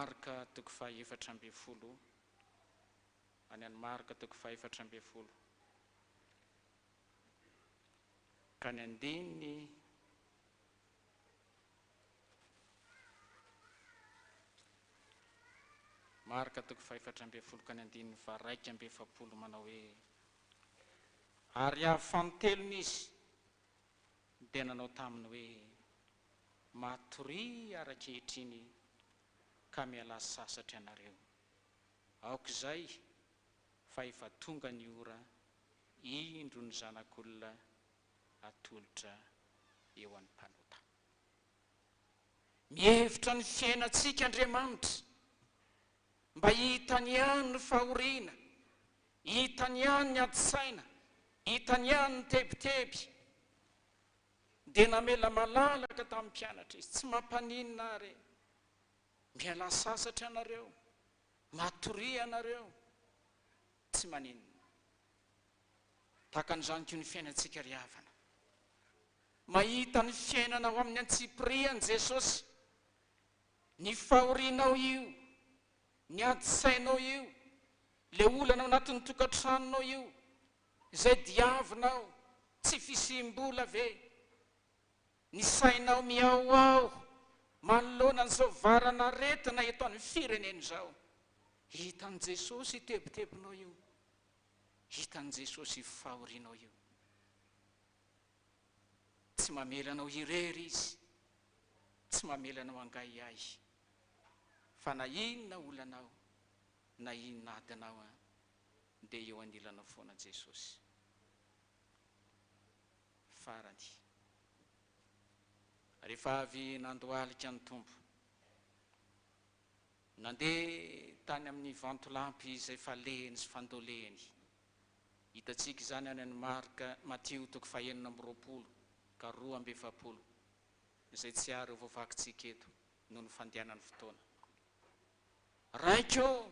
Marka toko faha 14, any an'i Marka toko faha 14, ka ny andininy Marka toko faha 14 ka ny andininy faha 41 manao hoe, Ary avy fanintelony izy dia nanao taminy hoe, Matoria ary ankehitriny ka mialà sasatra ianareo. Aoka izay, fa efa tonga ny ora, indro ny Zanak'olona atolotra eo an'ny mpanota. Mihevitra ny fiainantsika Andriamanitra, mba hitany ihany ny fahoriana, hitany ihany ny ady saina, hitany ihany ny tebiteby. Dia namela malalaka tamin'ny mpianatra Izy, tsy mampaninona ahy re, mialà sasatra ianareo, matoria ianareo, tsy maninona. Tahaka an'izany koa ny fiainantsika ry havana. Mahita ny fiainana ao amin'ny antsipiriany Jesosy. Ny fahorianao io, ny ady sainao io, ilay olana ao anatin'ny tokantranonao io, izay diavinao, tsy fisiam-bola ve? Ny sainao mihaohao manoloana an'izao varan'aretina eto amin'ny firenena izao. Hitan'i Jesosy io tebitebinao io. Hitan'i Jesosy io fahorianao io. Tsy mamela anao irery Izy. Tsy mamela anao hangahiahy. Fa na inona olanao, na inona adinao dia eo anilanao foana Jesosy. Farany. Rehefa avy nandohalika ny Tompo, nandeha tany amin'ny vantolampy izay falehiny sy fandolehiny. Hitantsika izany any amin'ny Marka, Matio toko fahenina amby roapolo ka 42, izay tsy ary ho voavakintsika eto noho ny fandehanan'ny fotoana. Raiko ô,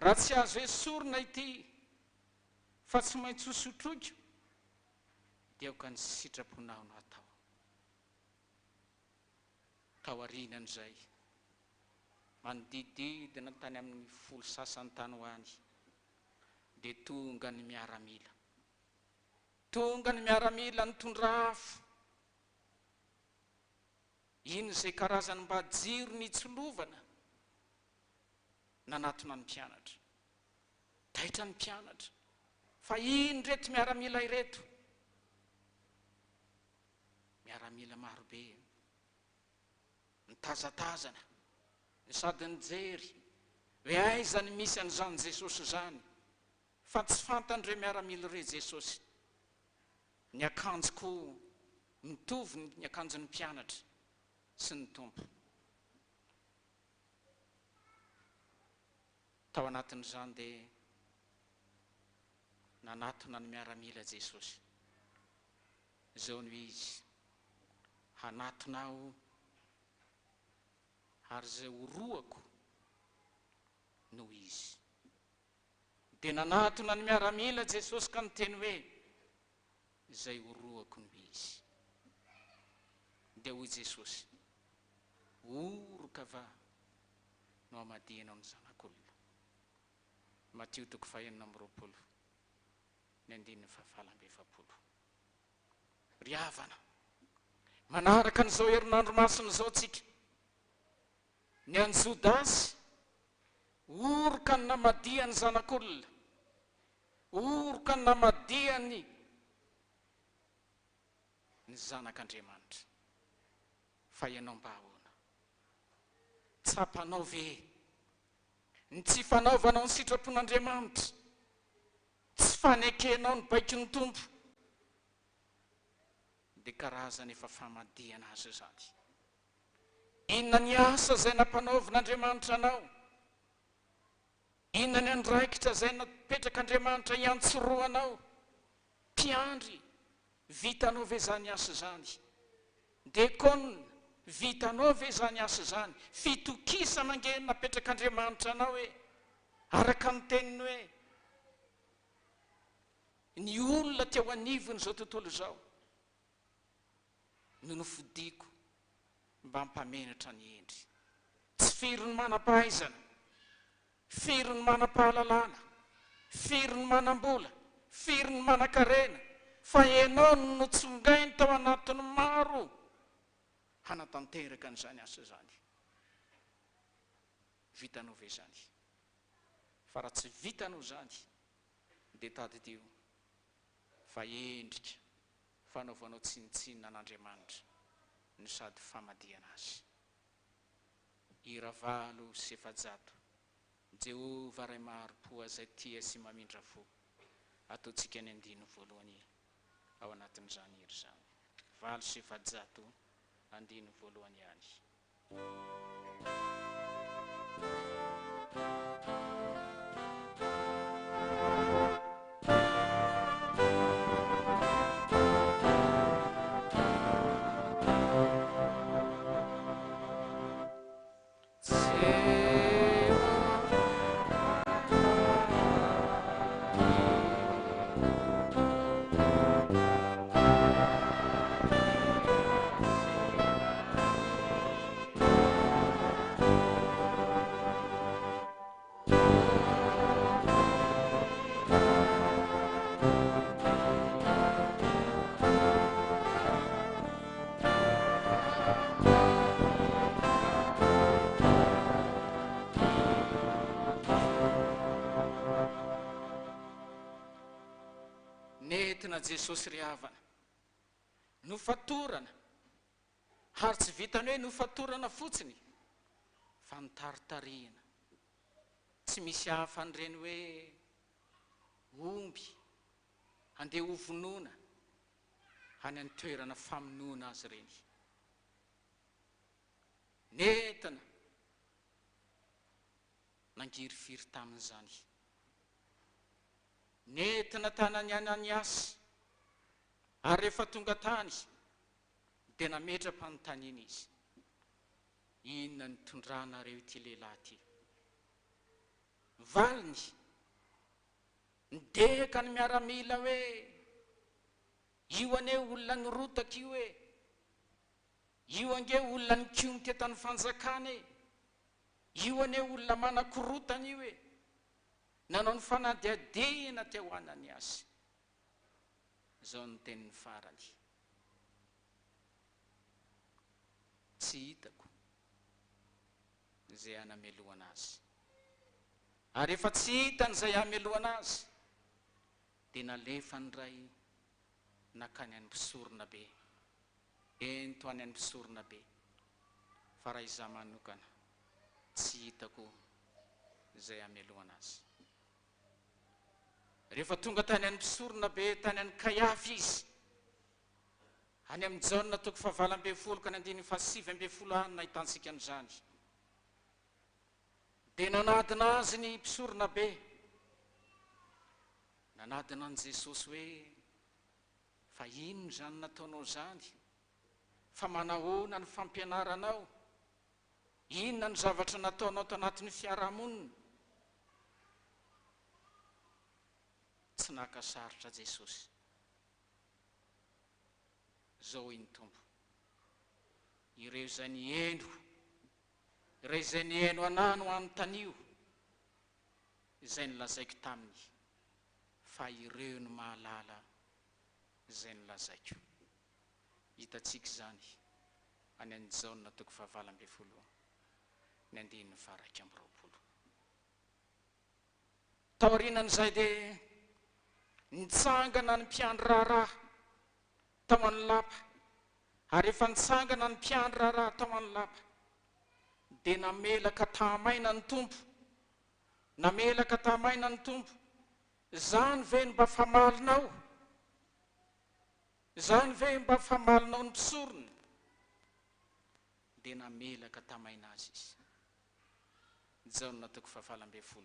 raha tsy azo esorina ity fa tsy maintsy ho sotroiko, dia aoka ny sitraponao no hatao. Taorianan'izay, manodididina tany amin'ny folo sasany tany ho any, dia tonga ny miaramila. Tonga ny miaramila nitondra afo. Iny izay karazany mba jiro nitsilovana nanatona ny mpianatra. Taitra ny mpianatra fa iny ireto miaramila ireto. Miaramila marobe nitazatazana no sady nijery hoe aiza ny misy an'izany Jesosy izany fa tsy fantan'ireo miaramila ireo Jesosy. Ny akanjo koa mitovy ny akanjon'ny mpianatra sy ny Tompo. Tao anatin'izany dia nanatona ny miaramila Jesosy. Izao no izy, Hanatona aho, ary izay horohako no izy. Dia nanatona ny miaramila Jesosy ka niteny hoe, Izay horohako no izy. Dia hoy Jesosy, Oroka va no hamadihanao ny Zanak'olona? Matio toko fahenina amby roapolo, ny andininy fahavalo amby efapolo. Ry havana, manaraka an'izao herinandro masina izao tsika. Ny an'i Jodasy, oroka ny namadihany Zanak'olona, oroka ny namadihany ny Zanak'Andriamanitra. Fa ianao mba ahoana? Tsapanao ve ny tsy fanaovanao ny sitrapon'Andriamanitra? Tsy fanekenao ny baikon'ny Tompo dia karazana efa famadihana azy izany. Inona ny asa izay nampanaovin'Andriamanitra anao? Inona ny andraikitra izay napetrak'Andriamanitra hiantsorohanao? Mpiandry, vitanao ve izany asa izany? Dekona, vitanao ve izany asa izany? Fitokisana ange no napetrak'Andriamanitra anao e! Araka ny teniny hoe, Ny olona teo anivon'izao tontolo izao no nofidiko mba hampamenatra ny hendry. Tsy firy ny manam-pahaizana, firy ny manam-pahalalana, firy ny manam-bola, firy ny manan-karena, fa ianao no notsongainy tao anatin'ny maro hanatanteraka an'izany asa izany. Vitanao ve izany? Fa raha tsy vitanao izany, dia tadidio fa endrika fanaovanao tsinontsinona an'Andriamanitra no sady famadihana Azy. Hira 408, Jehovah Ray mahari-po Izay tia sy mamindra fo. Ataontsika ny andininy voalohany ao anatin'izany hira izany. 408, andininy voalohany ihany. Nentina Jesosy ry havana. Nofatorana. Ary tsy vitan'ny hoe nofatorana fotsiny fa notaritarihina. Tsy misy hafa an'ireny hoe omby handeha hovonoina any an-toerana famonoana azy ireny. Nentina nangirifiry tamin'izany. Nentina tany an'i Ananiasy, ary rehefa tonga tany dia nametra-panontaniana izy, Inona no nitondranareo ity lehilahy ity? Valiny, Nidehaka ny miaramila hoe, Io anie olona nirotaka io e! Io ange olona nikomy teto amin'ny fanjakana e! Io anie olona manakorontana io e! Nanao ny fanadihadiana teo Ananiasy. Izao no teniny farany, Tsy hitako izay hanamelohana azy. Ary rehefa tsy hitany izay hamelohana azy, dia nalefany indray nankany an'ny mpisoronabe. Ento any an'ny mpisoronabe, fa raha izaho manokana, tsy hitako izay hamelohana azy. Rehefa tonga tany an'ny mpisoronabe tany an'i Kaiafa izy, any amin'i Jaona toko faha-18 ka ny andininy faha-19 any no ahitantsika an'izany, dia nanadina azy ny mpisoronabe, nanadina an'i Jesosy hoe, Fa inona izany nataonao izany? Fa manahoana ny fampianaranao? Inona ny zavatra nataonao tanatin'ny fiarahamonina? Tsy naka sarotra Jesosy. Izao hoy ny Tompo, Ireo izay nihaino, ireo izay nihaino anah no anontanio izay nolazaiko taminy, fa ireo no mahalala izay nolazaiko. Hitantsika izany any amin'ny Jaona toko faha-18 ny andininy faha-21. Taorianan'izay dia nitsangana ny mpiandry raharaha tao amin'ny lapa, ary rehefa nitsangana ny mpiandry raharaha tao amin'ny lapa dia namelaka tahamaina ny Tompo, namelaka tahamaina ny Tompo, Izany ve no mba famalinao? Izany ve mba famalinao ny mpisorona? Dia namelaka tamaina azy izy. Jaona toko faha-18,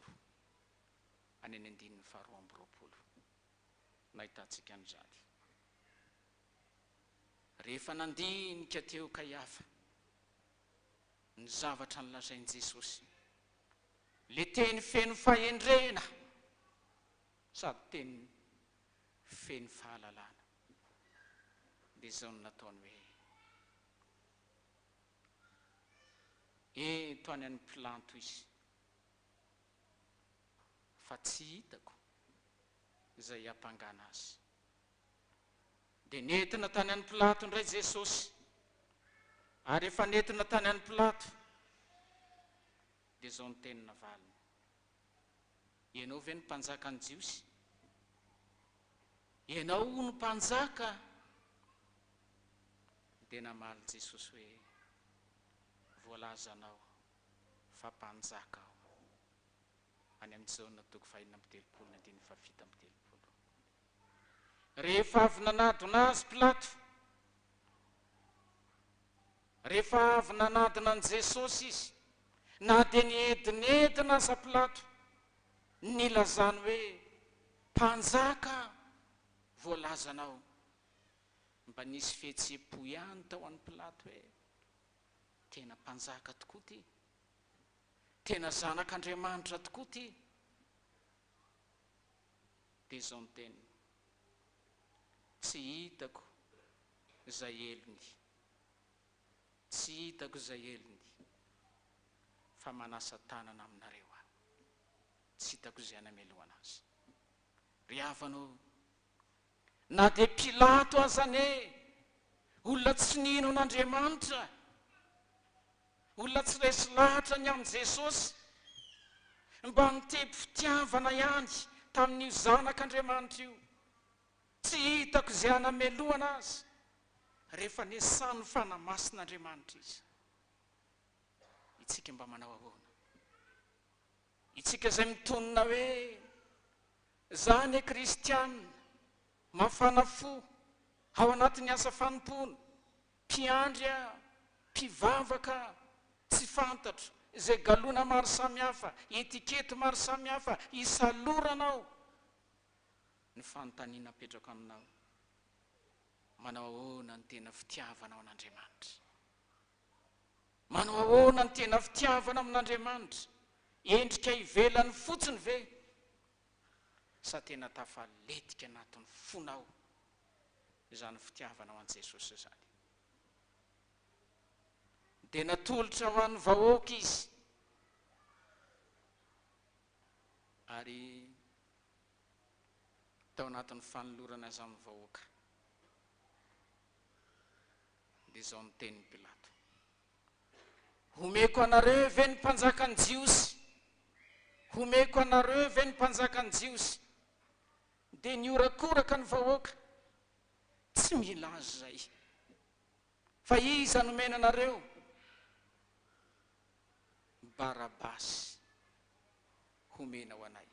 any ny andininy faha-22 no ahitantsika an'izany. Rehefa nandinika teo Kaiafa ny zavatra nolazain'i Jesosy, ilay teny feno fahendrena sady teny feno fahalalana, dia izao no nataony hoe. Ento any amin'i Pilanto izy, fa tsy hitako izay hiampangana azy. Dia nentina tany amin'i Pilato indray Jesosy. Ary rehefa nentina tany amin'i Pilato, dia izao ny teny navaliny, Ianao ve no mpanjakan'ny Jiosy? Ianao hono mpanjaka? Dia namaly Jesosy hoe, Voalazanao fa mpanjaka aho. Any amin'ny Jaona toko fahenina amby telopolo ny andininy fahafito amby telopolo. Rehefa avy nanadona azy Pilato, rehefa avy nanadina an'i Jesosy izy, na dia niedinedina aza Pilato, nilazany hoe, Mpanjaka voalazanao. Mba nisy fihetseham-po ihany tao an'i Pilato hoe, Tena mpanjaka tokoa ity. Tena zanak'Andriamanitra tokoa ity. Dia izao ny teniny, Tsy hitako izay helony. Tsy hitako izay helony, fa manasa tanana aminareo aho. Tsy hitako izay hanamelohana azy. Ry havana ô, na dia Pilato aza anie, olona tsy nino an'Andriamanitra, olona tsy resy lahatra ny amin'i Jesosy, mba niteby fitiavana ihany tamin'io Zanak'Andriamanitra io. Tsy hitako izay hanamelohana azy rehefa nesan'ny Fanahy Masin'Andriamanitra izy. Itsika mba manao ahoana? Itsika izay mitonona hoe, Za anie kristiana, mafana fo, ao anatin'ny asa fanompoana, mpiandry aho, mpivavaka, tsy fantatro izay galona maro samihafa, etikety maro samihafa isaloranao. Ny fanontaniana apetrako aminao, manao ahoana ny tena fitiavanao an'Andriamanitra? Manao ahoana ny tena fitiavana amin'Andriamanitra? Endrika ivelany fotsiny ve? Sa tena tafaletika anatin'ny fonao izany fitiavanao an'i Jesosy izany? Dia natolotra ho an'ny vahoaka izy, ary tao anatin'ny fanolorana azy amin'ny vahoaka, dia izao ny tenin'i Pilato, Homeko anareo ve ny mpanjakan'ny Jiosy? Homeko anareo ve ny mpanjakan'ny Jiosy? Dia nihorakoraka ny vahoaka, Tsy mila azy izay. Fa iza no omena anareo? Barabasy homena ho anay.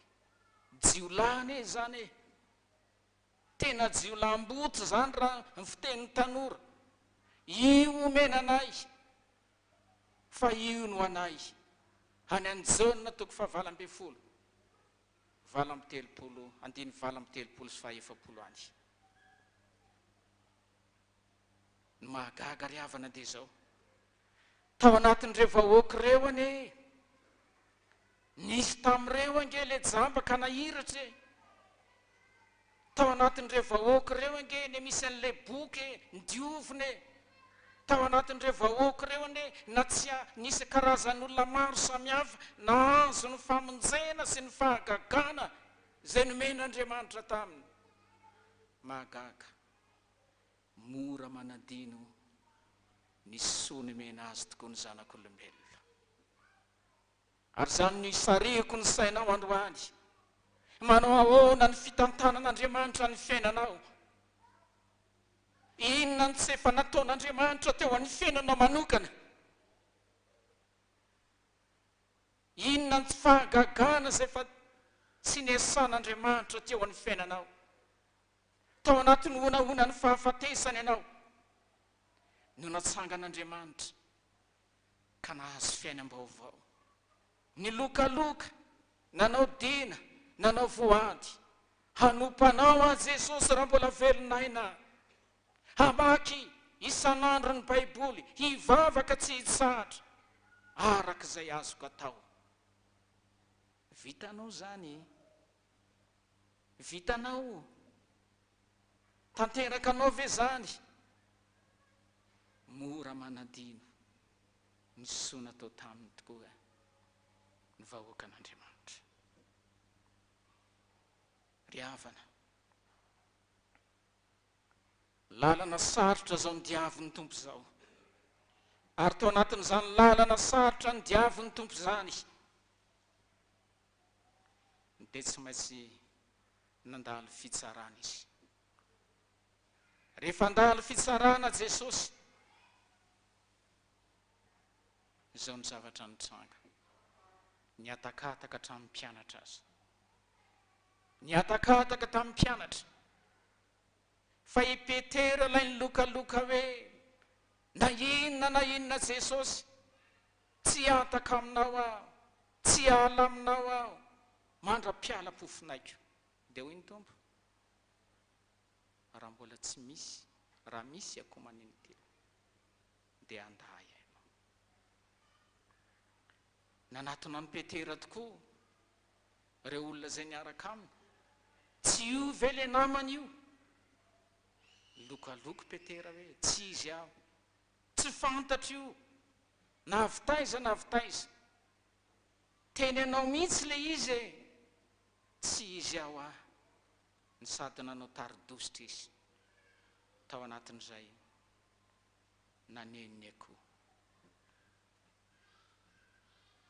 Jiolahy anie izany e! Tena jiolahimboto izany raha ny fitenin'ny tanora. Io omena anay fa io no anay. Any an'i Jaona toko fahavalo ambin'ny folo, 38, andininy 38 sy fahaefapolo any. Ny mahagaga ry havana dia izao, tao anatin'ireo vahoaka ireo anie, nisy tamin'ireo ange ilay jamba ka nahiratra e! Tao anatin'ireo vahoaka ireo ange ny misy an'ilay boky e, ny diovina e! Tao anatin'ireo vahoaka ireo anie na tsy nisy karazan'olona maro samihafa nahazo ny famonjena sy ny fahagagana izay nomen'Andriamanitra taminy. Mahagaga. Mora manadino ny soa nomena azy tokoa ny zanak'olombelona. Ary izany no isarihiko ny sainao androany. Manao ahoana ny fitantanan'Andriamanitra ny fiainanao? Inona no tsy efa nataon'Andriamanitra teo amin'ny fiainanao manokana? Inona ny tsy fahagagana izay efa tsy niasan'Andriamanitra teo amin'ny fiainanao? Tao anatin'ny honahonan'ny fahafatesana ianao no natsangan'Andriamanitra ka nahazo fiainam-baovao. Nilokaloka, nanao dina, nanao voady, hanompo anao aho Jesosy raha mbola velon'aina. Hamaky isan'andro ny Baiboly, hivavaka tsy hitsahatra, araka izay azoko atao. Vitanao izany? Vitanao? Tanterakanao ve izany? Mora manadino. Ny soa natao taminy tokoa ny vahoakan'Andriamanitra. Ry havana, lalana sarotra izao nidiavin'ny Tompo izao. Ary tao anatin'izany lalana sarotra nidiavin'ny Tompo izany, dia tsy maintsy nandalo fitsarana Izy. Rehefa handalo fitsarana Jesosy, izao ny zavatra nitranga, nihatakataka hatramin'ny mpianatra aza. Nihatakataka tamin'ny mpianatra. Fa i Petera ilay nilokaloka hoe, Na inona na inona Jesosy, tsy hihataka aminao aho, tsy hiala aminao aho, mandra-piala-pofonaiko. Dia hoy ny Tompo, Raha mbola tsy misy, raha misy akoho manenitelo, dia handà ahy ianao. Nanatona an'i Petera tokoa ireo olona izay niaraka aminy. Tsy io ve ilay namana io? Nilokaloko Petera hoe, Tsy izy aho. Tsy fantatro io, na avy taiza na avy taiza. Teny anao mihitsy ilay izy e! Tsy izy aho ah! Ny sady nanao tari-dositra izy tao anatin'izay naneno ny akoho.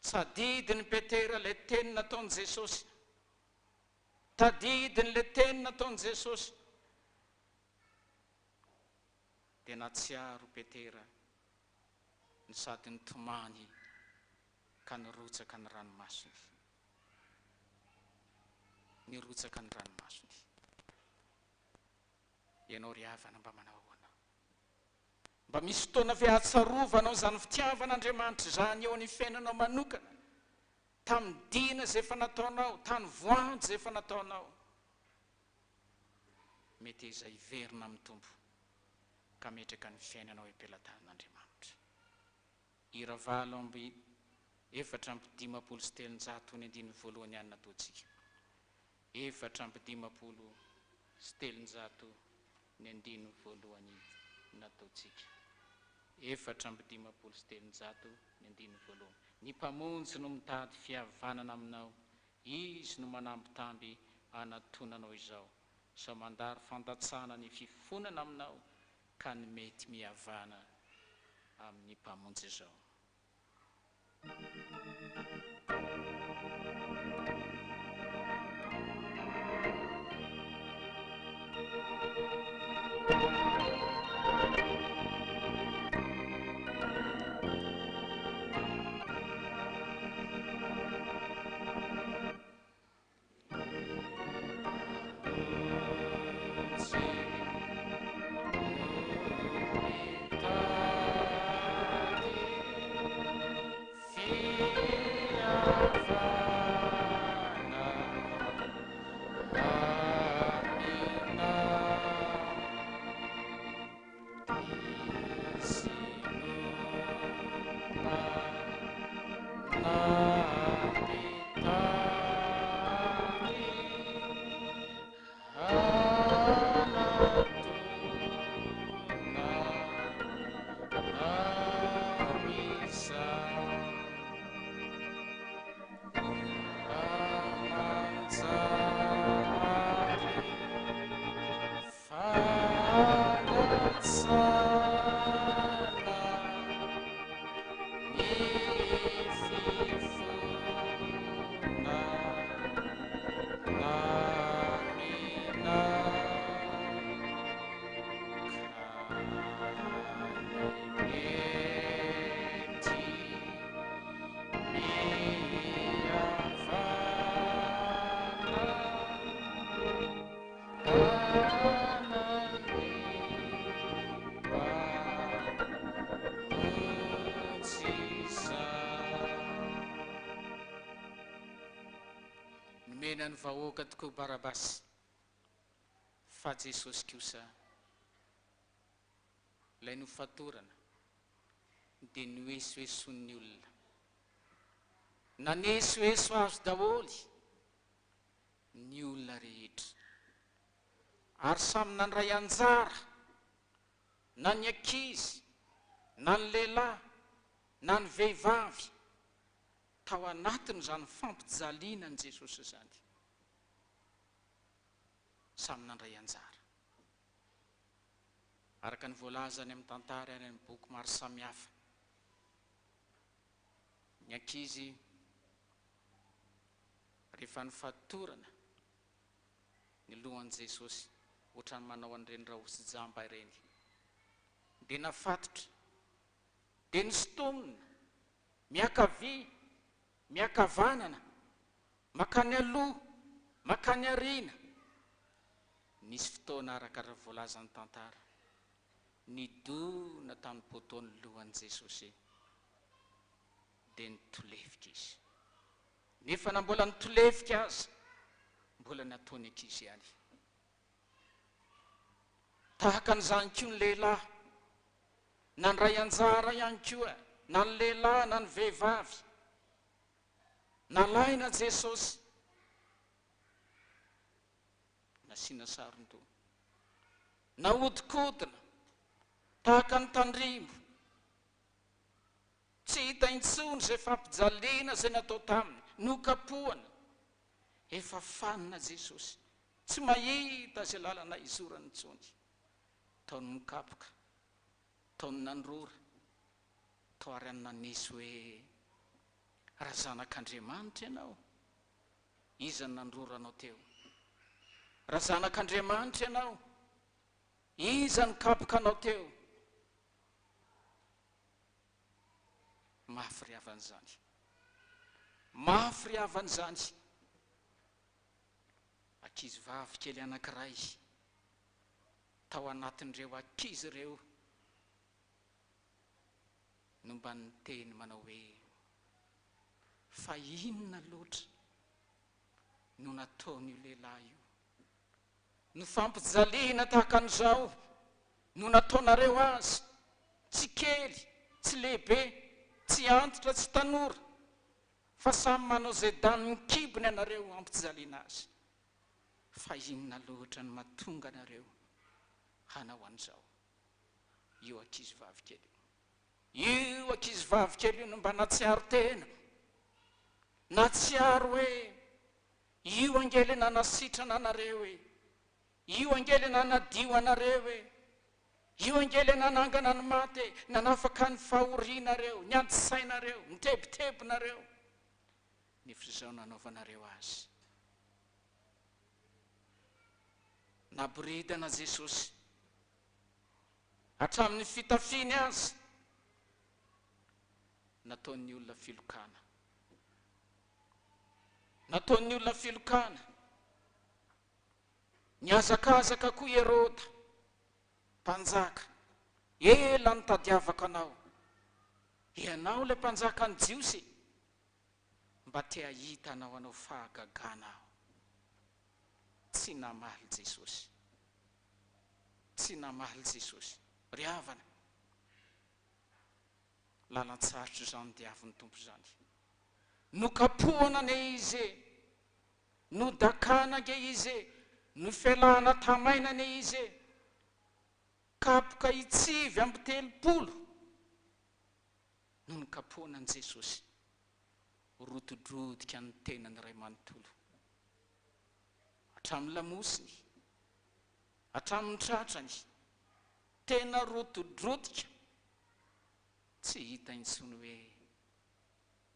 Tadidin'i Petera ilay teny nataon'i Jesosy. Tadidiny ilay teny nataon'i Jesosy. Dia nahatsiaro Petera no sady nitomany ka nirotsaka ny ranomasony. Nirotsaka ny ranomasony. Ianao ry havana mba manao ahoana? Mba misy fotoana ve ahatsarovanao izany fitiavan'Andriamanitra izany eo amin'ny fiainanao manokana? Tamin'ny dina izay efa nataonao, tany voanjo izay efa nataonao? Meteza hiverina amin'ny Tompo ka ametraka ny fiainanao eo am-pelatanan'Andriamanitra. Hira 348 ny andininy voalohany ihany nataontsika. 354 ny andininy voalohany nataontsika. 354 ny andininy voalohany. Ny Mpamonjy no mitady fihavanana aminao, Izy no manambitamby anatonanao izao, sao mandary fandatsana ny fifonana aminao ka ny mety mihavana amin'ny Mpamonjy izao. Nomena ny vahoaka tokoa Barabasy, fa Jesosy kosa, ilay nofatorana, dia noesoesoin'ny olona. Nanesoeso azy daholo ny olona rehetra. Ary samy nandray anjara na ny ankizy na ny lehilahy. na ny vehivavy tao anatin'izany fampijaliana an'i Jesosy izany. Samy nandray anjara. Araka ny voalaza any amin'ny tantara any amin'ny boky maro samihafa, ny ankizy rehefa nifatorana ny lohan'i Jesosy, ohatran'ny manao an'ireny raosy jamba ireny, dia nafatotra, dia nosintomina, miankavia, miankavanana, mankany aloha, mankany aoriana. Nisy fotoana araka ny voalazan'ny tantara, nidona tamin'ny poteau ny lohan'i Jesosy, dia nitolefika izy. Nefa na mbola nitolefika aza, mbola nataony ankizy ihany. Tahaka an'izany koa ny lehilahy, nandray anjara ihany koa na ny lehilahy na ny vehivavy. Nalaina Jesosy, nasiana saron-doha, nahodinkodina tahaka ny tandrimo. Tsy hita intsony izay fampijaliana izay natao taminy, nokapohana. Efa fanina Jesosy, tsy mahita izay lalana hizorany intsony. Tao ny nikapoka, tao ny nandrora, tao ary ny nanisy hoe, Raha zanak'Andriamanitra ianao, iza no nandrora anao teo? Raha zanak'Andriamanitra ianao, iza no nikapoka anao teo? Mafy ry havana izany. Mafy ry havana izany. Ankizy vavy kely anankiray tao anatin'ireo ankizy ireo no mba niteny manao hoe, Fa inona loatra no nataon'io lehilahy io? Ny fampijaliana tahaka an'izao no nataonareo azy, tsy kely, tsy lehibe, tsy antitra, tsy tanora, fa samy manao izay danin'ny kibony ianareo hampijaliana azy. Fa inona loatra no mahatonga anareo hanao an'izao? Io ankizivavy kely io. Io ankizivavy kely io no mba nahatsiaro tena, nahatsiaro hoe Io ange ilay nanasitrana anareo e! Io ange ilay nanadio anareo e! Io ange ilay nanangana ny maty e! Nanafaka ny fahorianareo, ny adi-sainareo, ny tebitebinareo. Nefa izao nanaovanareo azy. Naboridana Jesosy. Hatramin'ny fitafiany aza, nataon'ny olona filokana. Nataon'ny olona filokana. Nihazakazaka koa i Heroda, mpanjaka. Ela nitadiavako anao. Ianao ilay mpanjakan'ny Jiosy. Mba te hahita anao hanao fahagagana aho. Tsy namaly Jesosy. Tsy namaly Jesosy. Ry havana, lalan-tsarotra izany diavin'ny Tompo izany. Nokapohana anie izy e! Nodakana ange izy e! Nofelahana tamaina anie izy e! Kapoka itsivy amby telopolo no nokapohana an'i Jesosy. Rotidrotika ny tenany iray manontolo. Hatramin'ny lamosiny, hatramin'ny tratrany, tena rotidrotika, tsy hita intsony hoe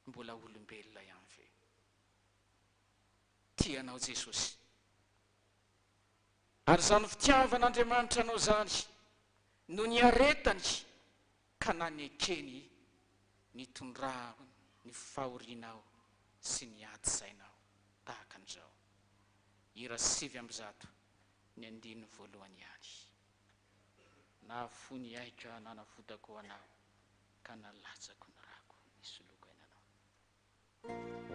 mbola olombelona ihany ve? Tia anao Jesosy. Ary izany fitiavan'Andriamanitra anao izany no niaretany ka nanekeny nitondrany ny fahorianao sy ny ady sainao tahaka an'izao. Hira 109, ny andininy voalohany ihany. Nahafoy ny aiko aho nanavotako anao ka nalatsako ny rako nisoloako aina anao.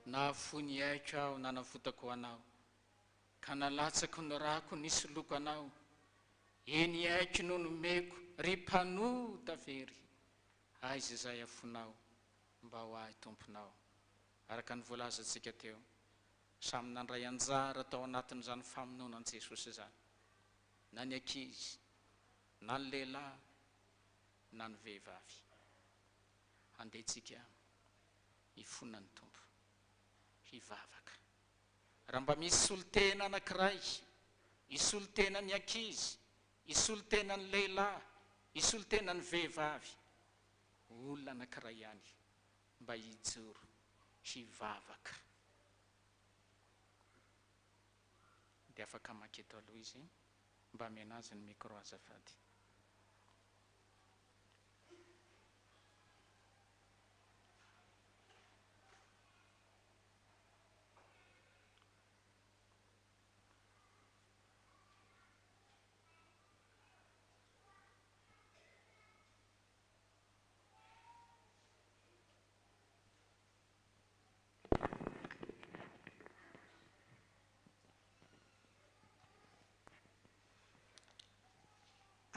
Nahafoy ny aiko aho nanavotako anao, ka nalatsako ny rako nisoloko anao, eny aiko no nomeko, ry mpanota very, aiza izay afonao, mba ho ahy Tomponao. Araka ny voalazantsika teo, samy nandray anjara tao anatin'izany famonoana an'i Jesosy izany, na ny ankizy, na ny lehilahy, na ny vehivavy. Handeha tsika hifona ny Tompo, hivavaka. Raha mba misy solontena anankiray, hisolo tena ny ankizy, hisolo tena ny lehilahy, hisolo tena ny vehivavy, olona anankiray ihany mba hijoro hivavaka. Dia afaka maka eto aloha izy, mba amena azy ny micro azafady.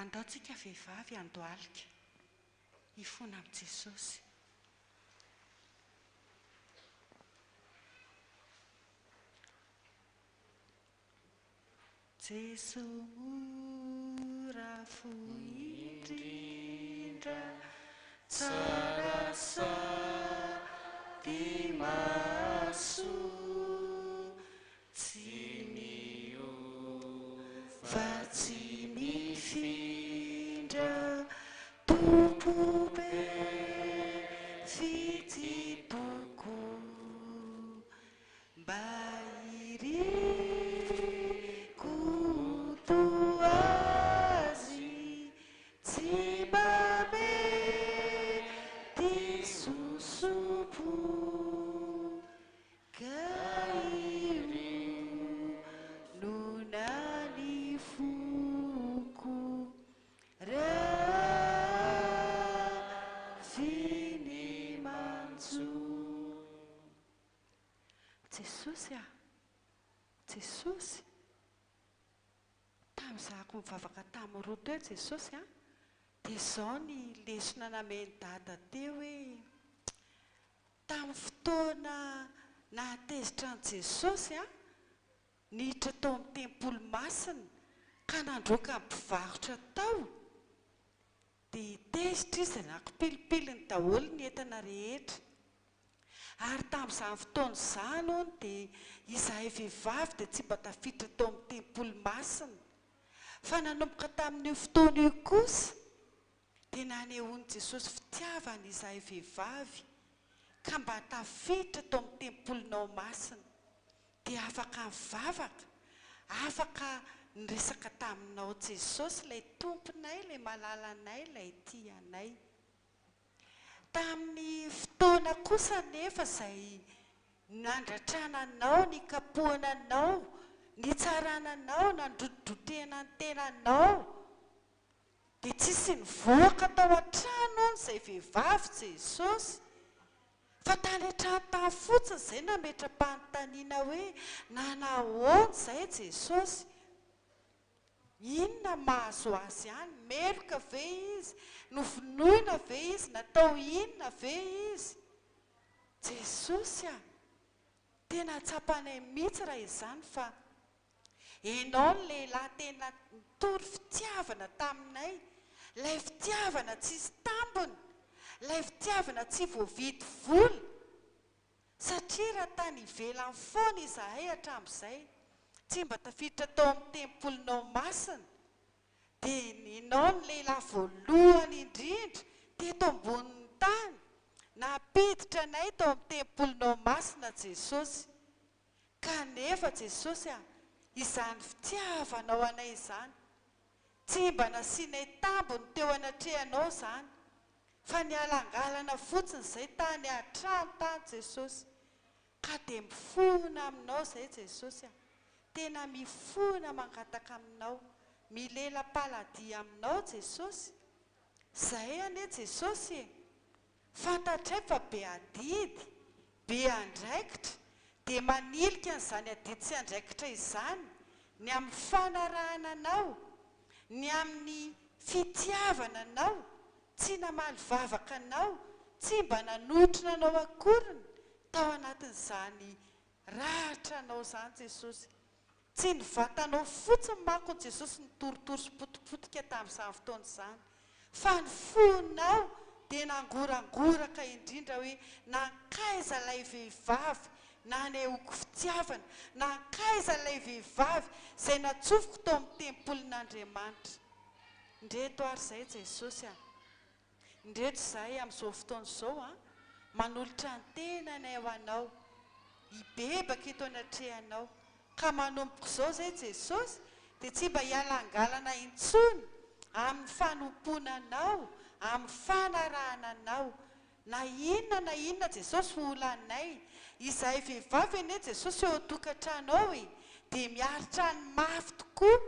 Andao tsika vehivavy handohalika hifona amin'i Jesosy. Jeso mora fo indrindra, tsara sady mahasoa, tsy miova tsy mifindra, Tompo be fitia tokoa. Mba iriko ho toa azy, tsy mba mety sosopo, ka hionona ny foko raha finy manjo. Jesosy ah! Jesosy! Tamin'izahako nivavaka tamin'ny roa teo Jesosy ah! Dia izao ny lesona namen'i Dada teo hoe, tamin'ny fotoana nahatezitra an'i Jesosy ah, niditra tao amin'ny tempoly masina ka nandroaka ny mpivarotra tao, dia tezitra izy nakopilipiliny daholo ny entana rehetra. Ary tamin'izany fotoana izany hono dia izahay vehivavy dia tsy mba tafiditra tao amin'ny tempoly masina. Fa nanomboka tamin'io fotoana io kosa dia nanehoan'i Jesosy fitiavana izahay vehivavy ka mba tafiditra tao amin'ny tempolinao masina. Dia afaka nivavaka, afaka niresaka taminao Jesosy ilay Tomponay, ilay malalanay, ilay tia anay. Tamin'ny fotoana kosa anefa izay nandratrana anao, nikapohana anao, nitsarana anao, nandrotidrotehana ny tenanao, dia tsisy nivoaka tao an-trano hono izay vehivavy Jesosy, fa tany an-trano tany fotsiny izay nametra-panontaniana hoe nanahoana izay Jesosy? Inona mahazo azy any? Meloka ve izy? Novonoina ve izy? Natao inona ve izy? Jesosy a! Tena tsapanay mihitsy raha izany fa Enao ny lehilahy tena nitory fitiavana taminay, ilay fitiavana tsisy tambiny, ilay fitiavana tsy voavidy vola. Satria raha tany ivelany foana izahay hatramin'izay, tsy mba tafiditra tao amin'ny tempolinao masina, dia ianao no lehilahy voalohany indrindra teto ambonin'ny tany nampiditra anay tao amin'ny tempolinao masina Jesosy. Kanefa Jesosy a, izany fitiavanao anay izany, tsy mba nasianay tambiny teo anatrehanao izany, fa nialangalana fotsiny izay tany an-trano tany Jesosy, ka dia mifona aminao izay Jesosy a, tena mifona mangataka aminao, milela-paladia aminao Jesosy, zahay anie Jesosy e, fantatray fa be adidy, be andraikitra, Dia manilika an'izany adidy sy andraikitra izany ny amin'ny fanarahana Anao, ny amin'ny fitiavana Anao, tsy namaly vavaka Anao, tsy mba nanotrona Anao akoriny tao anatin'izany ratra Anao izany Jesosy. Tsy ny vatanao fotsiny manko Jesosy nitorotoro sy potipotika tamin'izany fotoana izany, fa ny fonao dia nangorangoraka indrindra hoe nankaiza ilay vehivavy nanehoako fitiavana, nankaiza ilay vehivavy izay natsofoko tao amin'ny tempolin'Andriamanitra. Ndreto ary izay Jesosy a! Indreto izahay amin'izao fotoana izao an, manolotra ny tenanay ho Anao, hibebaka eto anatrehanao. Ka manomboka izao izay Jesosy dia tsy mba hialangalana intsony amin'ny fanompoana Anao, amin'ny fanarahana Anao. Na inona na inona Jesosy ho olanay, izahay vehivavy anie Jesosy eo an-tokantrano ao e, dia miaritra ny mafy tokoa,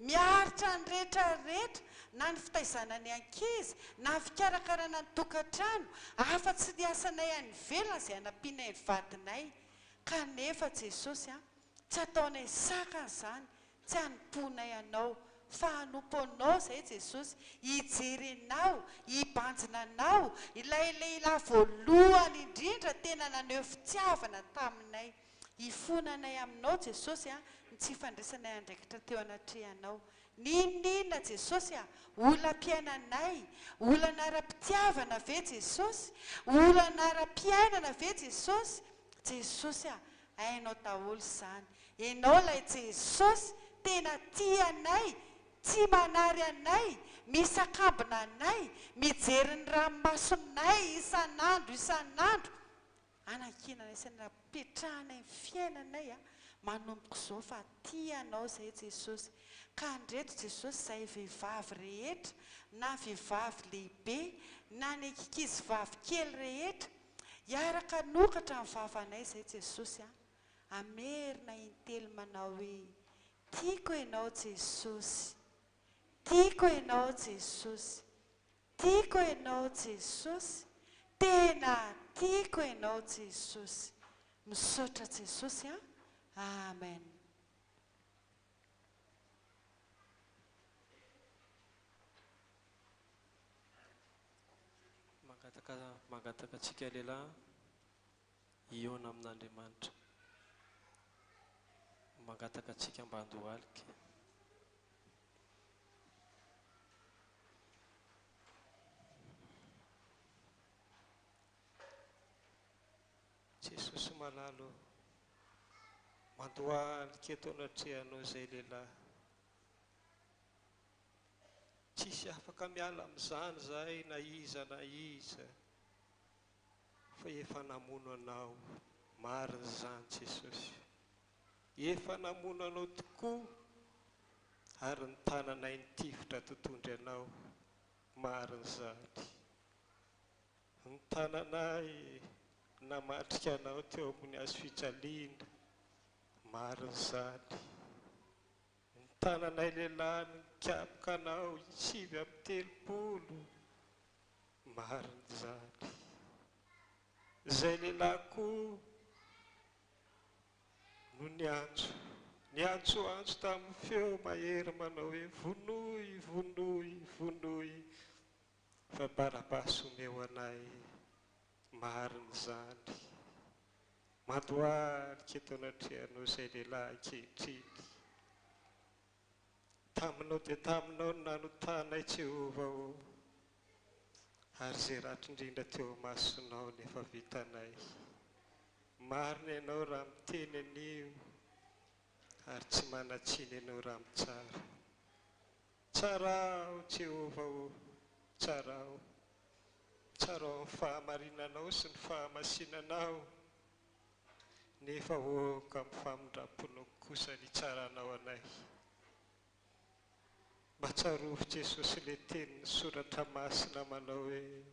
miaritra ny rehetra rehetra, na ny fitaizana ny ankizy, na ny fikarakarana ny tokantrano, afa-tsy ny asanay any ivelany izay anampianay ny vadinay. Kanefa Jesosy a, tsy ataonay sakana izany, Tsy hanompoanay Anao, fa hanompo Anao izahay Jesosy, hijery Anao, hibanjina Anao, ilay lehilahy voalohany indrindra tena naneho fitiavana taminay. Hifonanay Aminao Jesosy a, ny tsy fandraisanay andraikitra teo anatrehanao. N'inon'inona Jesosy a, olam-piainanay, olana ara-pitiavana ve Jesosy? Olana ara-piainana ve Jesosy? Jesosy a, hainao daholo izany. Ianao ilay Jesosy tena tia anay, tsy manary anay, misakambina anay, mijery ny ranomasonay isan'andro isan'andro, anankinanay sy anapetrahanay ny fiainanay manomboka izao fa tia anao izay Jesosy. Ka andreto Jesosy izay vehivavy rehetra na vehivavy lehibe na ny ankikizy vavy kely rehetra hiaraka hanokatra ny vavanay izay Jesosy a. Hamerina intelo manao hoe, Tiako Ianao Jesosy, tiako Ianao Jesosy, tiako Ianao Jesosy, tena tiako Ianao Jesosy. Misaotra Jesosy a. Amen. Mangataka mangataka antsika lehilahy hihaona amin'Andriamanitra. Mangataka antsika mba handohalika. Jesosy malala ô, mandohalika eto anatrehanao izay lehilahy. Tsisy afaka miala amin'izany izahay na iza na iza. Fa efa namono anao marina izany Jesosy. Efa namono anao tokoa ary ny tananay nitifitra totondry anao marina izany. Ny tananay namatrika anao teo ambony hazo fijaliana marina izany. Ny tananay lehilahy nikapoka anao 39. Marina izany. Izay lehilahy koa no niantso, niantsoantso tamin'ny feo mahery manao hoe, Vonoy, vonoy, vonoy, fa Barabasy omeo anay. Marina izany. Mandohalika eto anatrehanao izay lehilahy ankehitriny. Taminao dia taminao no nanotanay Jehovah ô, ary izay ratsy indrindra teo imasonao no efa vitanay. Marina Ianao raha miteny anio, ary tsy manan-tsiny Ianao raha mitsara. Tsarao Jehovah ô, tsarao. Tsarao amin'ny fahamarinanao sy ny fahamasinanao. Nefa aoka amin'ny famindram-ponao kosa ny hitsaranao anay. Mba tsarovy Jesosy ilay tenin'ny soratra masina manao hoe,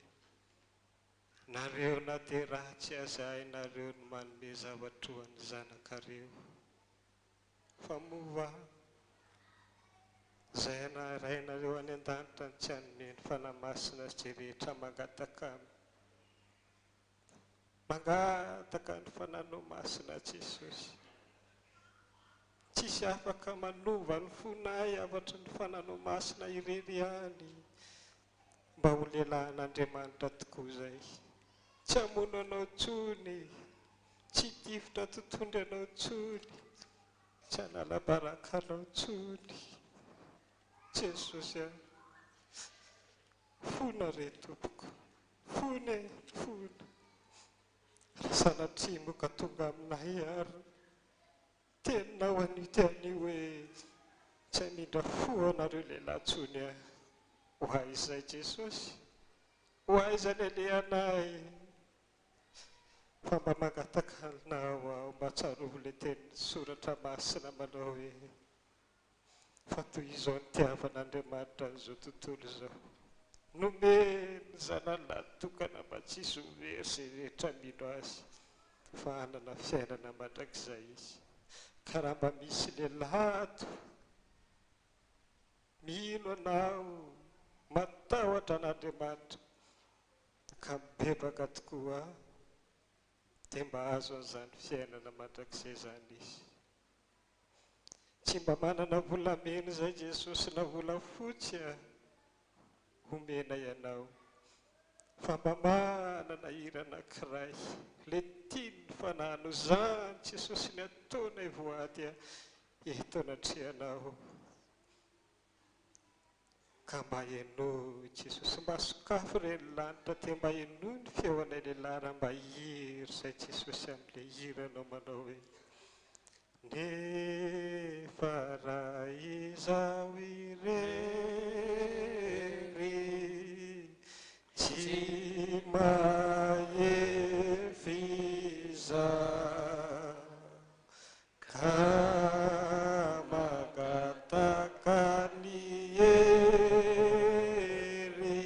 Nareo na dia ratsy aza hainareo ny manome zava-droa ny zanakareo. Fa moa va izay Rainareo any an-danitra no tsy hanome ny Fanahy Masina izay rehetra mangataka Aminy? Mangataka ny Fanahinao Masina Jesosy. Tsisy afaka manova ny fonay afatry ny Fanahinao Masina irery ihany. Mba ho lehilahin'Andriamanitra tokoa izay. Tsy hamono anao intsony, tsy hitifitra tontondry anao intsony, tsy hanala baraka anao intsony. Jesosy a! Fona re tompoko, fona e, fona. Raha sanatria moa ka tonga aminay ary Teninao anio ty anio hoe tsy hamindra fo anareo lehilahy tsony aho. Ho aiza i Jesosy? Ho aiza ny alehanay? Fa mba mangataka anao aho mba tsarovy ilay tenin'ny soratra masina manao hoe Fa toy izao nitiavan'Andriamanitra an'izao tontolo izao. Nomeny ny Zanany lahitokana mba tsy hisy ho very izay rehetra mino Azy, fa hanana fiainana mandrakizay izy. Ka raha mba misy lehilahy ato, mino Anao, matahotra an'Andriamanitra, ka mibebaka tokoa, dia mba hahazo an'izany fiainana mandrakizay izany izy. Tsy mba manana volamena izay Jesosy na volafotsy a homena ianao fa mba manana hira anankiray le tian'ny fanahinao zany Jesosy ny ataonay voady a eto anatrehanao. Ka mba henoy Jesosy mba sokafy re ny lanitra dia mba henoy ny feonay lehilahy raha mba hihira izay Jesosy amin'ilay hiranao manao hoe Nefa raha izaho irery tsy mahefa izaho Ka mangataka ny hery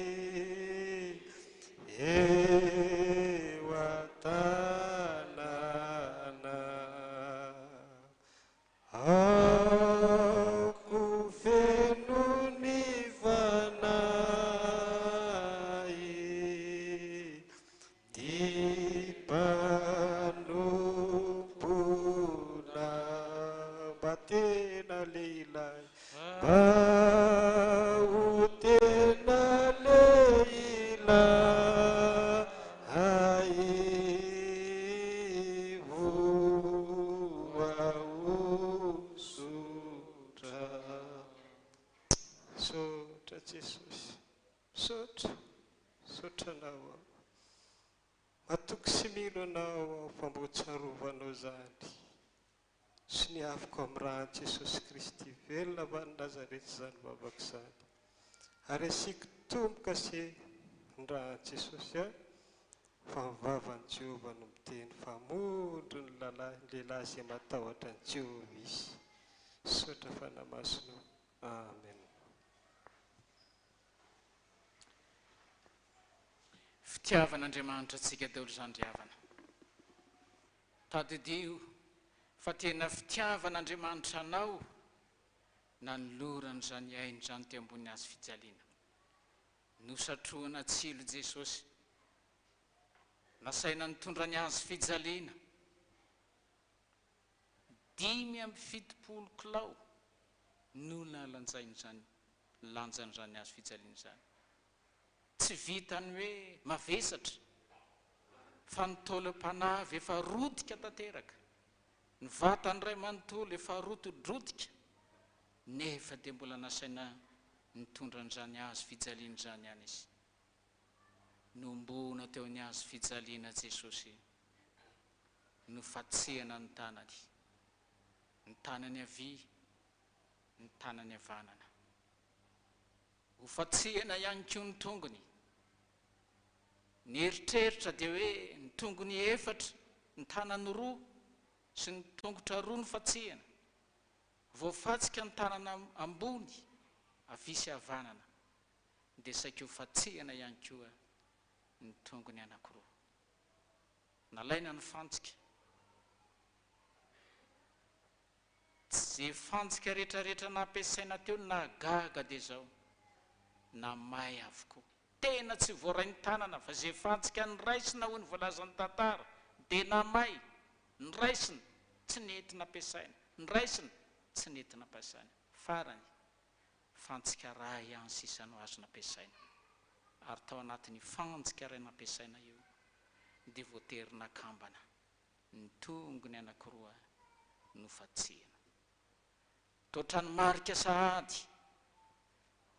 eo an-tanàna. Aoka ho feno ny fanahy. Ny mpanompona mba tena lehilahy, mba ho tena lehilahy voahosotra. Misaotra Jesosy. Misaotra, misaotra Anao aho. Matoky sy mino Anao aho fa mba ho tsarovanao izany. Soniaviko amin'ny ràn'i Jesosy Kristy velona avy any Nazareth izany vavaka izany. Ary asiako tombo-kase ny ràn'i Jesosy aho fa ny vavan'i Jehovah no miteny fa mondro ny lehilahy izay matahotra an'i Jehovah izy. Misaotra Fanahy Masina o. Amen. Fitiavan'Andriamanitra antsika daholo izany ry havana. Tadidio fa tena fitiavan'Andriamanitra anao nanolorany izany ainy izany teo ambony hazo fijaliana. Nosatrohana tsilo Jesosy. Nasaina nitondra ny hazo fijaliana. 75 kilao no nalanjain'izany lanjan'izany hazo fijaliana izany. Tsy vitan'ny hoe mavesatra fa ny taolam-panahy avy efa rotika tanteraka, ny vatany iray manontolo efa rotidrotika nefa dia mbola nasaina nitondra an'izany hazo fijaliana izany ihany izy. Nohomboana teo amin'ny hazo fijaliana Jesosy. Nofatsihana ny tanany, ny tanany havia, ny tanany havanana. Hofatsihana ihany koa ny tongony. Ny eritreritra dia hoe ny tongony efatra, ny tanany roa sy ny tongotra roa no fatsihana. Voafatsika ny tanana ambony, havia sy havanana, dia saika hofatsihana ihany koa ny tongony anankiroa. Nalaina ny fantsika. Tsy ze fantsika retraretra nampiasaina teo no nahagaga dia zao, namay avokoa. Tena tsy voaray ny tanana fa ze fantsika noraisina hoy ny voalazan'ny tantara. Dia namay, noraisina, tsy nety nampiasaina, noraisina, tsy nety nampiasaina. Farany, fantsika iray ihany sisa no azo nampiasaina. Ary tao anatin'io fantsika iray nampiasaina io, dia voatery nakambana ny tongony anankiroa nofantsihina. Toa ohatran'ny marika sahady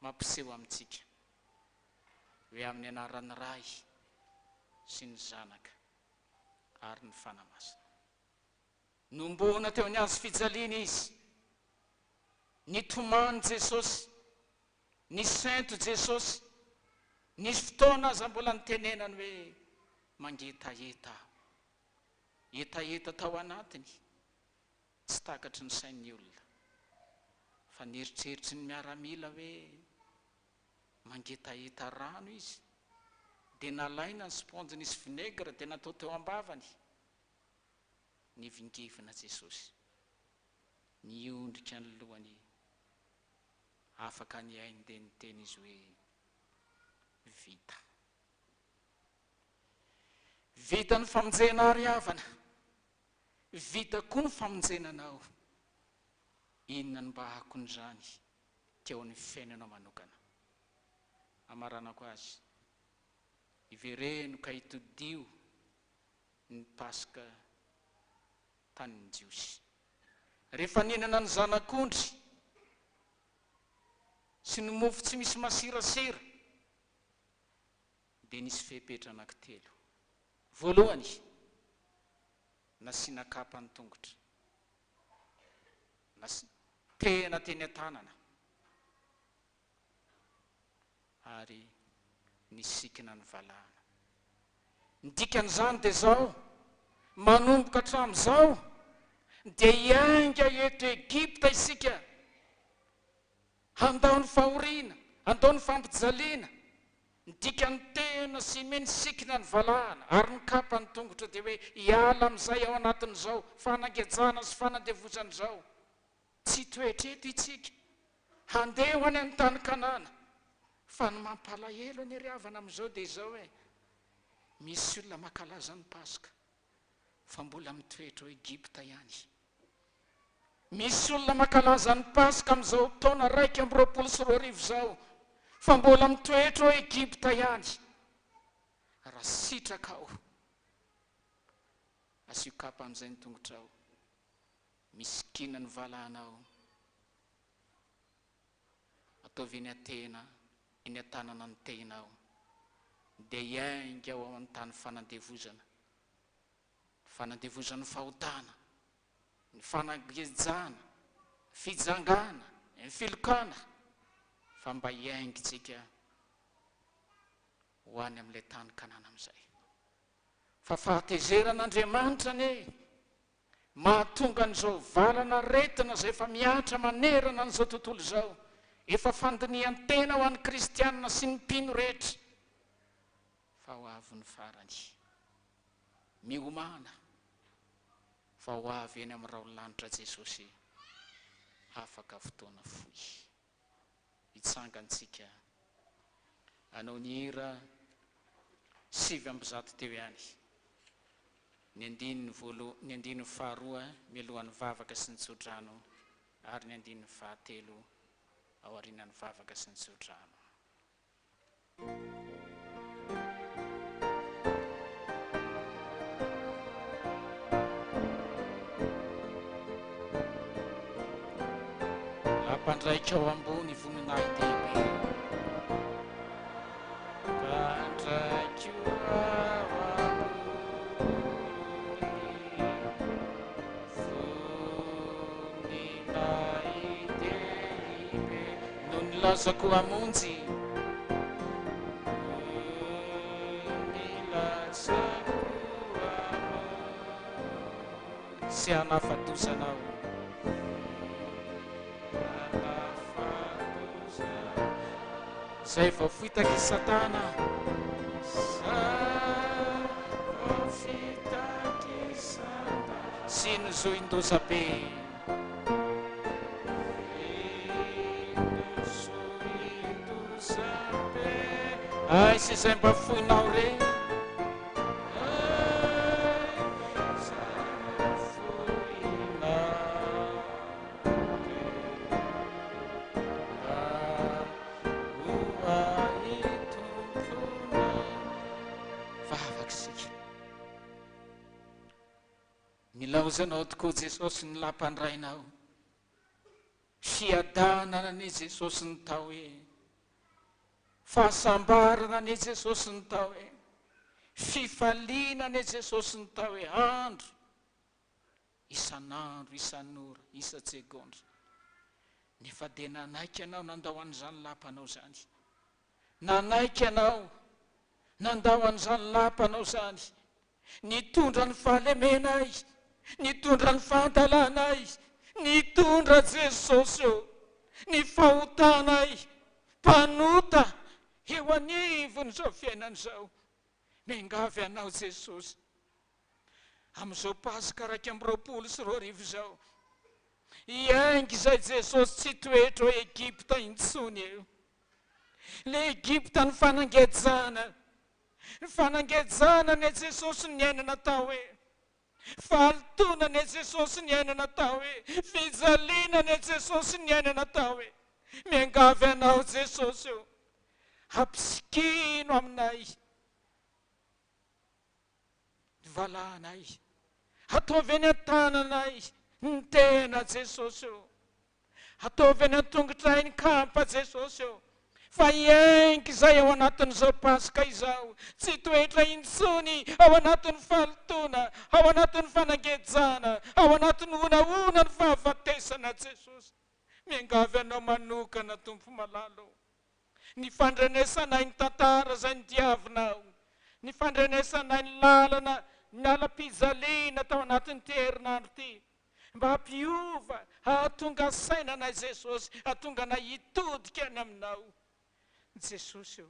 mampiseho amintsika hoe amin'ny anaran'ny Ray sy ny Zanaka ary ny Fanahy Masina. Nohomboana teo amin'ny hazo fijaliana Izy. Nitomany Jesosy. Nisento Jesosy. Nisy fotoana aza mbola nitenenany hoe, Mangetaheta aho. Hetaheta tao anatiny. Tsy takatry ny sain'ny olona. Fa nieritreritry ny miaramila hoe mangetaheta rano izy. Dia nalaina ny sponjy nisy vinaigre dia natao teo am-bavany. Nihevingevina Jesosy. Niondrika ny lohany. Afaka nihaino dia niteny izy hoe, Vita. Vita ny famonjena ahy ry havana. Vita koa ny famonjena anao. Inona no mba akon'izany teo amin'ny fiainanao manokana? Amaranako azy, ivereno ka itodio ny Paska tanin'ny Jiosy. Rehefa nihinana ny zanak'ondry sy ny mofo tsy misy masirasira, dia nisy fepetra anankitelo. Voalohany, nasiana kapa ny tongotra. Nasiana tehina teny an-tanana ary nisikina ny valahana. Ny dikan'izany dia izao, manomboka hatramin'izao dia hiainga eto Egypta isika, handao ny fahoriana, handao ny fampijaliana, Ny dikan'ny tehina sy ny hoe nisikina ny valahana ary nikapa ny tongotra dia hoe hiala amin'izay ao anatin'izao fanangejana sy fanandevozana izao. Tsy hitoetra eto itsika. Handeha ho any amin'ny tany Kanana. Fa ny mampalahelo anie ry havana amin'izao dia izao hoe misy olona mankalaza ny Paska fa mbola mitoetra ao Egypta ihany. Misy olona mankalaza ny Paska amin'izao taona 2021 izao, fa mbola mitoetra ao Egypta ihany. Raha sitrakao, asio kapa amin'izay ny tongotrao, misikina ny valahanao, ataovy eny an-tena, eny an-tanana ny tehinao, dia hiainga ao amin'ny tany fanandevozana, fanandevozan'ny fahotana, ny fanagejana, ny fijangana, ny filokana, fa mba hiaingintsika ho any amin'ilay tany Kanana amin'izay. Fa fahatezeran'Andriamanitra anie mahatonga an'izao valan'aretina izay efa mihatra manerana an'izao tontolo izao, efa fandinihan-tena ho an'ny kristiana sy ny mpino rehetra, fa ho avy ny farany. Miomàna fa ho avy eny amin'ny rahon'ny lanitra Jesosy afaka fotoana fohy. Hitsangantsika hanao ny hira 109 teo ihany, ny andininy voalo, ny andininy faharoa mialohan'ny vavaka sy ny tsodrano ary ny andininy fahatelo aorianan'ny vavaka sy ny tsodrano. Ampandraika ao ambony voninahi-dehibe. Ampandraiko ao ambony voninahi-dehibe. No nilazako hamonjy. No nilazako hamonjy. Sy hanafa-doza anao. Hanafa-doza. Izay voafitak'i Satana. Izay voafitak'i Satana. Sy nozoin-doza be. Ay sy izay mba foinao re. Nilaozanao tokoa Jesosy ny lapan-dRainao. Fiadanana anie Jesosy ny tao e. Fahasambarana anie Jesosy ny tao e. Fifaliana anie Jesosy ny tao e. Andro isan'andro, isan'ora, isan-tsegondra. Nefa dia nanaiky ianao nandao an'izany lapanao izany. Nanaiky ianao nandao an'izany lapanao izany. Nitondra ny fahalemenay, nitondra ny fahadalanay, nitondra Jesosy ô, ny fahotanay, mpanota eo anivon'izao fiainana izao. Miangavy Anao Jesosy, amin'izao Paska 2021 izao, hiainga izay Jesosy tsy hitoetra ao Egypta intsony eo. Ilay Egypta ny fanangejana, Ny fanangejana anie Jesosy niainana tao e. Fahalotoana anie Jesosy niainana tao e. Fijaliana anie Jesosy niainana tao e. Miangavy anao Jesosy o. Ampisikino aminay ny valahanay. Ataovy eny an-tananay ny tena Jesosy o. Ataovy eny an-tongotray ny kapa Jesosy ô! Fa hiainga izay ao anatin'izao Paska izao, tsy hitoetra intsony ao anatin'ny fahalotoana, ao anatin'ny fanangejana, ao anatin'ny honahona ny fahafatesana Jesosy. Miangavy Anao manokana Tompo malala ô! Ny fandrenesanay ny tantara izay nodiavinao, ny fandrenesanay ny lalana nialam-pijaliana tao anatin'ity herinandro ity, Mba hampiova, hahatonga saina anay Jesosy, hahatonga anay hitodika any Aminao. Jesosy ô,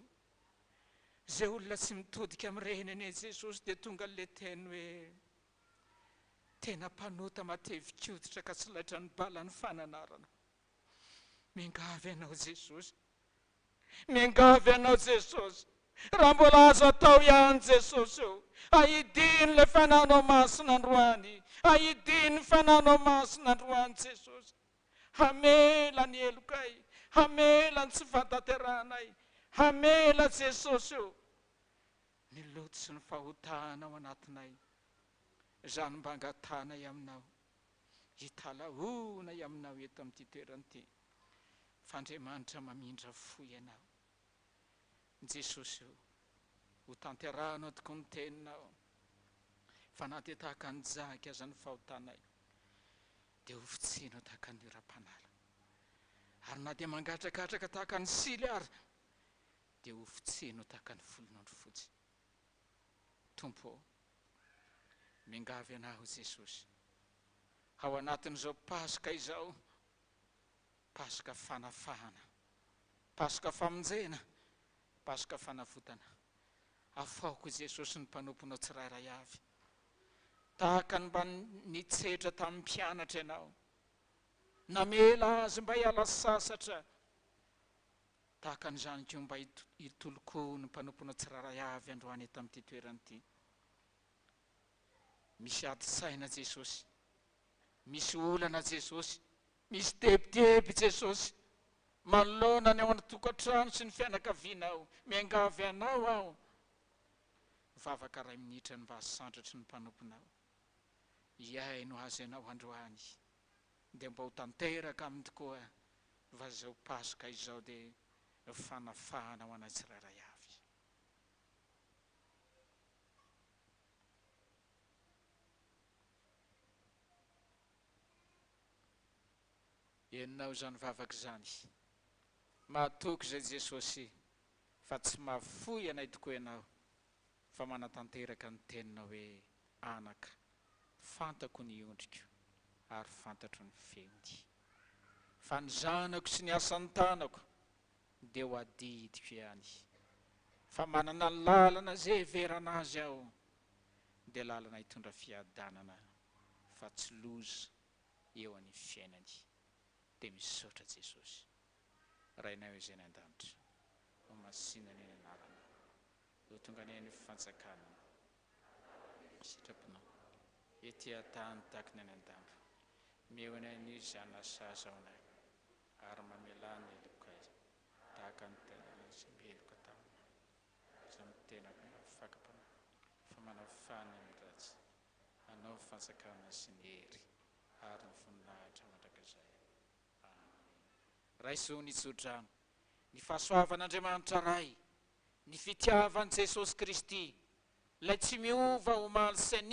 izay olona tsy mitodika amin'ireny anie Jesosy dia tonga ilay teny hoe, tena mpanota matevin-koditra ka tsy laitran'ny balan'ny fananarana. Miangavy Anao Jesosy. Miangavy Anao Jesosy. Raha mbola azo atao ihany Jesosy o, ahidino ilay Fanahinao Masina androany, ahidino ny Fanahinao Masina androany Jesosy. Hamela ny helokay, hamela ny tsy fahatanterahanay, hamela Jesosy o, ny loto sy ny fahotana ao anatinay. Izany mba angatahanay Aminao. Hitalahoana aminao eto amin'ity toerana ity fa Andriamanitra mamindra fo ianao. Jesosy o, ho tanterahanao tokoa ny teninao fa na dia tahaka ny jaky aza ny fahotanay dia ho fotsianao tahaka ny oram-panala. Ary na dia mangatrakatraka tahaka ny sily ary dia ho fotsianao tahaka ny volon'ondry fotsy. Tompo ô, miangavy anao Jesosy, ao anatin'izao Paska izao, Paska fanafahana, Paska famonjena, Paska fanavotana, afaoko Jesosy ny mpanomponao tsirairay avy, tahaka ny mba nitsetra tamin'ny mpianatra Ianao, namela azy mba hiala sasatra, Tahaka an'izany koa mba hitoloko ny mpanomponao tsirairay avy androany eto amin'ity toerana ity. Misy ady saina Jesosy. Misy olana Jesosy. Misy tebiteby Jesosy. Manoloana ny ao an-tokantrano sy ny fianakavianao. Miangavy anao aho. Vavaka iray minitra ny mba hasandratry ny mpanomponao. Hihaino azy ianao androany. Dia mba ho tanteraka aminy tokoa va izao Paska izao dia fanafahana ho anay tsirairay avy. Henonao izany vavaka izany. Mahatoky izay Jesosy fa tsy mahafoy anay tokoa Ianao fa manatanteraka ny teninao hoe anaka, fantako ny ondriko ary fantatro ny feony. Fa ny zanako sy ny asan'ny tanako dia ho adidiko ihany. Fa manana lalana izay heverana azy aho, dia lalana hitondra fiadanana fa tsy loza eo an'ny fiainany. Dia misaotra Jesosy. Rainay izay any an-danitra, ho masina anie ny anaranao. Ho tonga anie ny fanjakanao. Sitraponao. Ety an-tany tahaka ny any an-danitra. Omeo anay anio izany asa azahoanay, ary mamelà ny helokay, tahaka ny tenanay izay meloka taminay. Aza miteny amin'ny fakam-panahy, fa manao fany amin'ny ratsy. Anao fanjakana. fanjakana sy ny hery ary ny voninahitra mandrakizay. Amen. Raiso ny tsodrano, ny fahasoavan'Andriamanitra Ray, ny fitiavan'i Jesosy Kristy, Ilay tsy miova omaly sy anio.